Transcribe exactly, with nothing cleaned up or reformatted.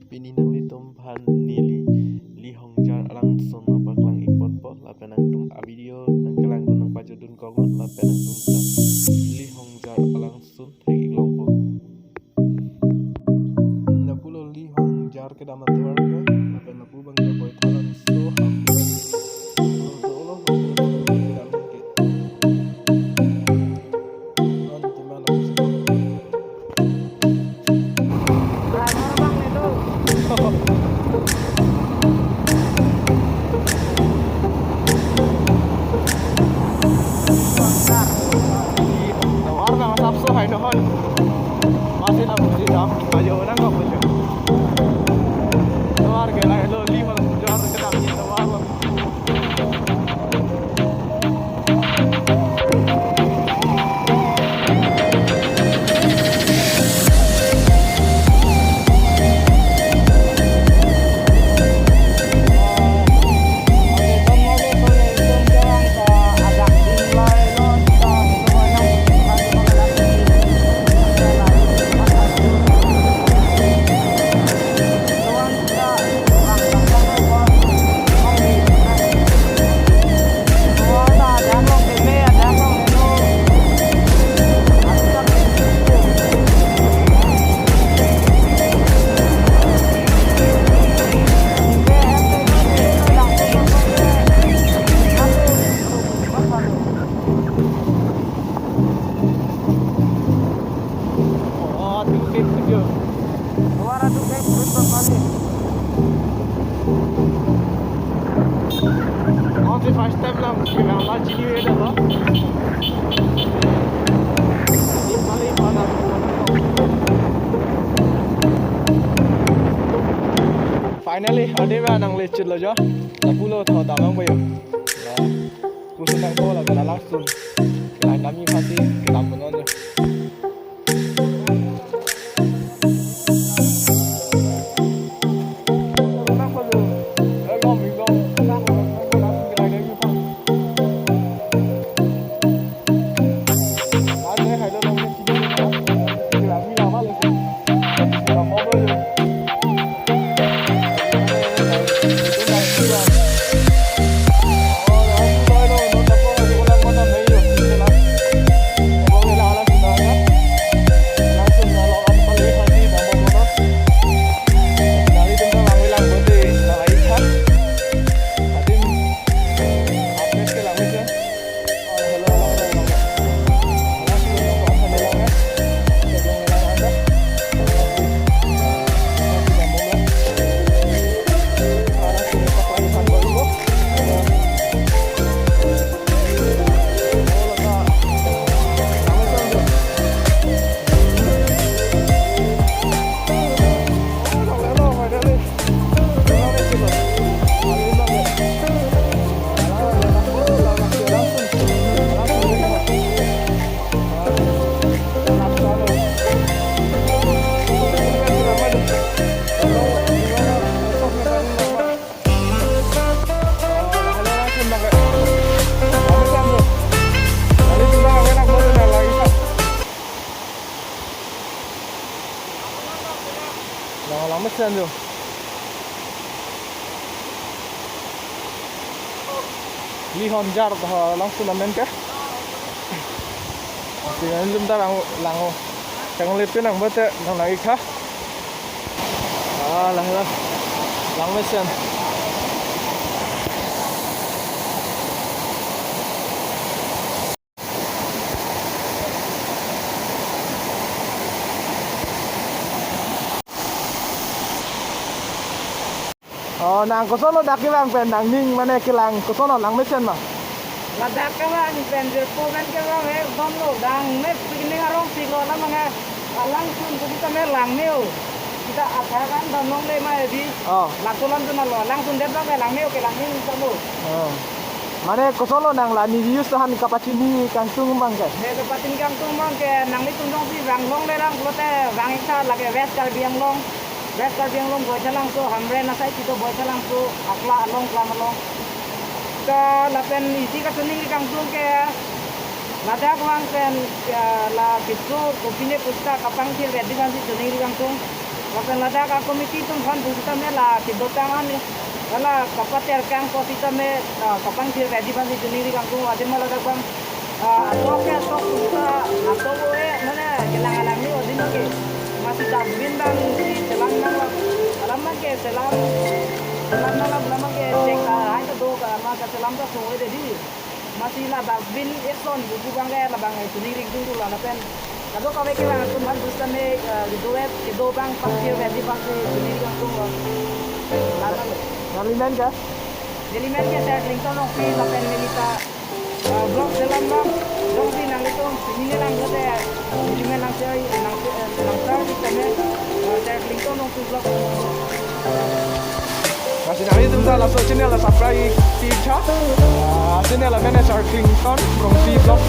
Pini nanglitum aphan neli Lihongjar alangsun nangpaklang-ik ponpo, lapen nangtum a-video nangkelangdun nangpajutdun kok, lapen nangtum ta Lihongjar alangsun thek-ik longpo. Lapulo Lihongjar kedam atovar ke, lapen lapu abang ke Boithalam Soham. Lapulo, lapulo, lapulo kedam ke. Tovar bang asapso hai nohoi. Masih na busi dam, ayo nang kok punya. Tovar ke lahelo Lihongjar kedam atovar. Oh, aduh, eh, aduh. Luar aduh, eh, perut berpaling. Oh, si first time lang, si Mama Jini ya dah, loh. Ini paling mana? Finally, ade ba nang lecet lo jo. Lapulo tho damang bayo. Pusun nangpo lapen alangsun. Kelang damji aphansi kedam ponnon. Lang, lang mesen jo. Lihongjar, ha, langsun amen ke. Sing amen jum ta lang, lang o. Chang le pe nang bote nang nang-ik ha. Ah, lang, lang. Lang mesen. Oh, nang kosonlo dak kevang pen, nangning mane kelang kosonlo, lang mesen ma? Ladak kevang pen, Jirpo pen kevang, ekdom lo, dang me picnic arong pik lo, la mane, alangsun ko kita me lang me o. Kita apa kan dam longle ma edi. Oh. Laso alam tu na lo, alangsun det bang ke lang me o, kelang me o. Oh. Mane kosonlo nang la neli use tahan kapachini kangtung abang ke? Ne kapachini kangtung abang ke nanglitum jongsi vang longle lang pulote vang-ik tha lake West Karbi Anglong. West Karbi Anglong Boithalangso, Hamren asai sita Boithalangso, akla along klam along. Ka lapen isi kachiningri kangtung ke ladak vang pen, ya, la Diphu kopine pusta kapangthir vet di vansi chiningri kangtung. Lapen ladak a-committee atum aphan pusitame la kedotang an, la kapaterkang pusitame, ah, kapangthir ready abang si choningri kangtung, adim ladak abang, ah, asok ke asok pusita, asok o-e, mane kelang alangli adim ke. Amatsi dustbin abang si chelang nanglo. Alam abang ke chelang, chelang nanglo, alam abang ke chek, ah, hai ta do ka, amat kachelang ta sung-e dei. Amatsi la dustbin eson pu abang ke labang choningri kangtung lo lapen kadokave kevang atum aphan pusitame, eh, kedo-et, kedo abang pangthir ready abang si choningri kangtung lo. Ladak. Nangli men ke? Neli men ke Sir Clinton Rongpi lapen neli ta, eh, vlog selam abang. Jongsi nanglitum pini ne lang jote, neli men lang share, lang share, eh, lang share di kami, eh, Sir Clinton Rongpi vlog. Lasi nanglitum ta laso channel la subscribe pi tha. Ah, channel amen Sir Clinton Rongpi vlog.